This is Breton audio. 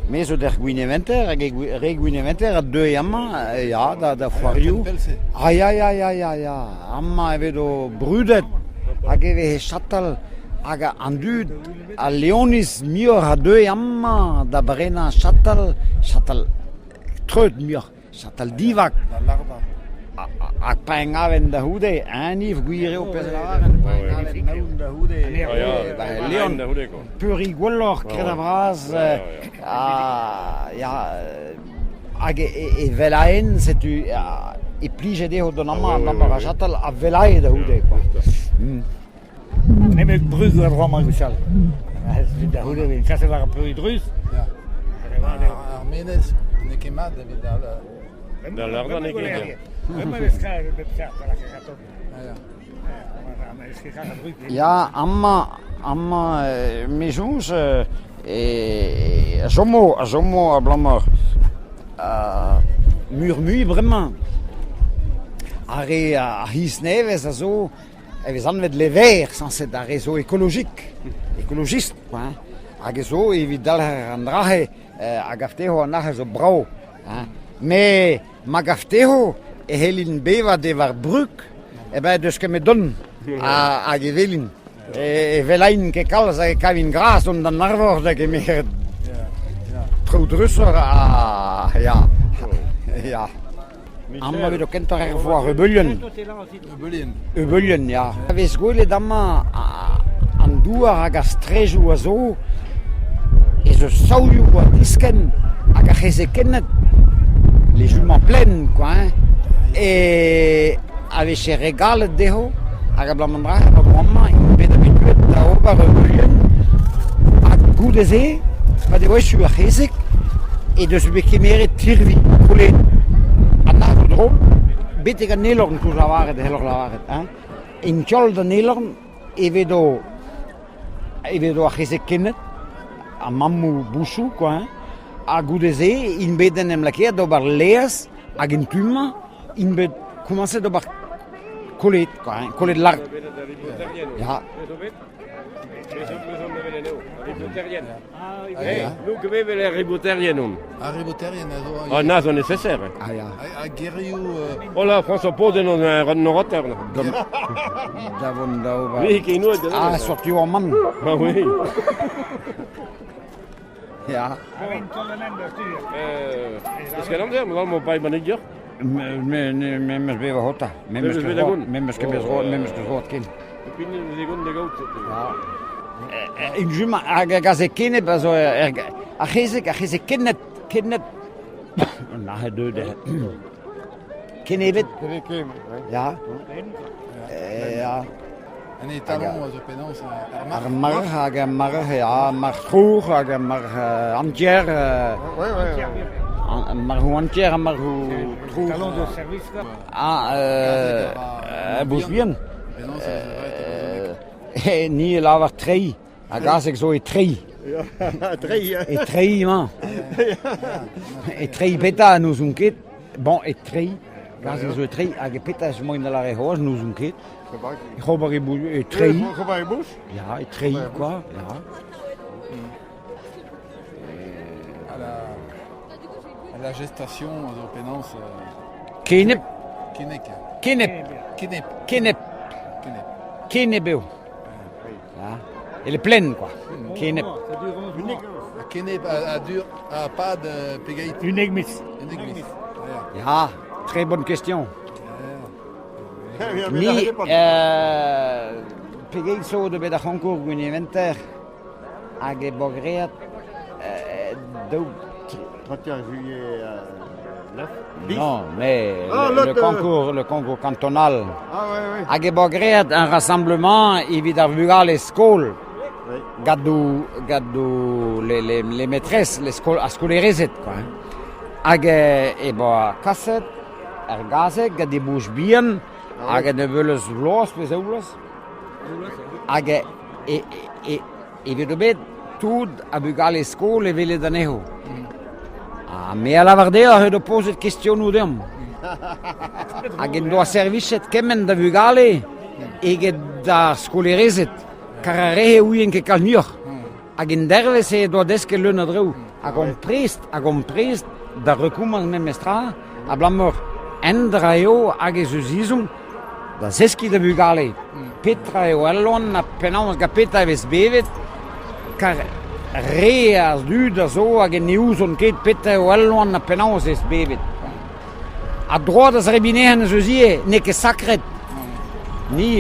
Me zo d'er Gwineventer hag e re Gwineventer a deue amañ ya, da, da foarioù. Ah ya, ya, ya, ya, ya. Amañ e vedo brudet hag e veze chatal hag an dud, al Leoniz muioc'h a deue amañ da brenañ chatal, chatal treut muioc'h. Chatal divak. Da lardañ. Ha pa en gaven da c'houde, eñ gwir eo pezh a lavaren, pa en gaven naon da c'houde, Leon, peuriñ gwelloc'h, kred a-vras, ha ya, hag e wellaenn, setu, e plije dezho dont amañ d'ober ar chatal a wellae da c'houde, quoi. Nemet brug war dro amañ gwechall. Da c'houde e vez kaset war ar peuriñ druz. Ar menez n'eo ket mat evit da... Da lardañ n'eo ket. Bremañ e vez karet bep seurt a lakaer atao. Ya, amañ, amañ me soñj e a chomo, a chomo abalamour muioc'h-mui bremañ. Ar re ar c'hiz nevez a zo e vez anvet les verts sañset ar re zo ekolojik, ekolojist quoi hein, hag e zo evit dalc'her an dra-se a gav dezho an arc'h zo brav hein. Met ma gav dezho e c'hellint bevañ diwar brug, eh ben deus ket met dont hag e welint. E wellaint ket kalz hag e kavint gras dont d'an arvor da gemeret traoù drusoc'h ha ya, ya. Amañ edo kentoc'h er foar Ebeulien. Ebeulien. Ebeulien, ya. A vez gwelet amañ an douar hag ar strejoù a zo, ez eus saoioù a diskenn hag ar c'hezekenned, les juments pleines, quoi, hein, e a vije regalet dezho hag abalamour dra war amañ int bet habituet da ober ebeulien hag goude-se pa devoa echu ar c'hezeg he deus bet kemeret tirvi kollet an arv-dro betek an Elorn koulz lavaret e c'hellor lavaret hein. En tu all d'an Elorn e vedo e vedo ar c'hezeg kened ar mammoù bousoù quoi hein. Ha goude-se int bet en em lakaet d'ober laezh hag en tu-mañ int bet komañset d'ober kollet quoi hein, kollet lart. Ya. Nous er riboterien on. Ar riboterien a zo... Ah, na zo nécessaire. Ah, ya. Ha gerioù... Oh là, François Paul on un norateur. Da vont da ober. Oui, qui nous Ah, sorti war man. Ah oui. Ya. Eus ket amzer, ma pae manager? Me meus bet hota. Me meus ket roet, me meus ket bet roet, me meus ket roet ken. Un jument hag a gaze kened a zo ar c'hezeg, ar c'hezeg kened, kened, nac'het deuet Kenevet. Ya. Ya. An etalon a zo penaos ar marc'h. Ar marc'h hag ar marc'h, ya, marc'h trour hag ar marc'h entier. Ar marc'hoù entier ha marc'hoù trour. Talon de service quoi. Ah, bouch bihan. Ni e lavar treiñ. Ha gazeg zo e treiñ. Treiñ. E treiñ emañ. E treiñ petra n'ouzon ket. Bon, e treiñ. Gazeg zo e treiñ. Hag e petra emañ da lâret c'hoazh n'ouzon ket. Ober e bouch, e treiñ. Ober e bouch Ya, e treiñ quoi. Ya. À la, à la gestation zo penaos... Kenep. Kenek. Kenep. Kenep. Kenep. Kenep. Kenep eo. Ya. Elle est pleine quoi. Kenep. Kenep a, a dure a pad pegeit Unnek miz. Unnek miz. Ya, très bonne question. Ni, euh, pegeit zo de bet ar c'honkour Gwineventer hag e bo graet euh, daou 31 juillet 9 Non, mais Ah, le, l'autre, le concours, le concours cantonal. Ah ouais, ouais. Hag e bo graet un rassemblement evit ar vugale skol Oui. gadou, gadou les, les, les maîtresses, les skol, ar skolerezed, quoi. hein. Hag e bo kaset ar gazeg gant e bouch bihan hag en evel eus vloaz pe zaou vloaz. Hag e, e, e, evit bet tout a bugale skol e welet anezho. Ha me a lavar deoc'h edo pozet kestionoù deomp. Hag en doa servichet kement da vugale eget d'ar skolerezed, kar ar re-se ouient ket kalz muioc'h. Hag en dervezh e doa desket leun a draoù. Hag omp prest, hag omp prest da rekomañs memestra, abalamour endra eo hag ez eus ezhomm da zeskiñ da vugale petra eo al loen ha penaos gant petra e vez bevet, kar re a dud a zo hag ne ouzont ket petra eo al loen ha penaos e vez bevet. Ha droad da zebriñ anezhañ ez eus ivez, n'eo ket sakret. Ni...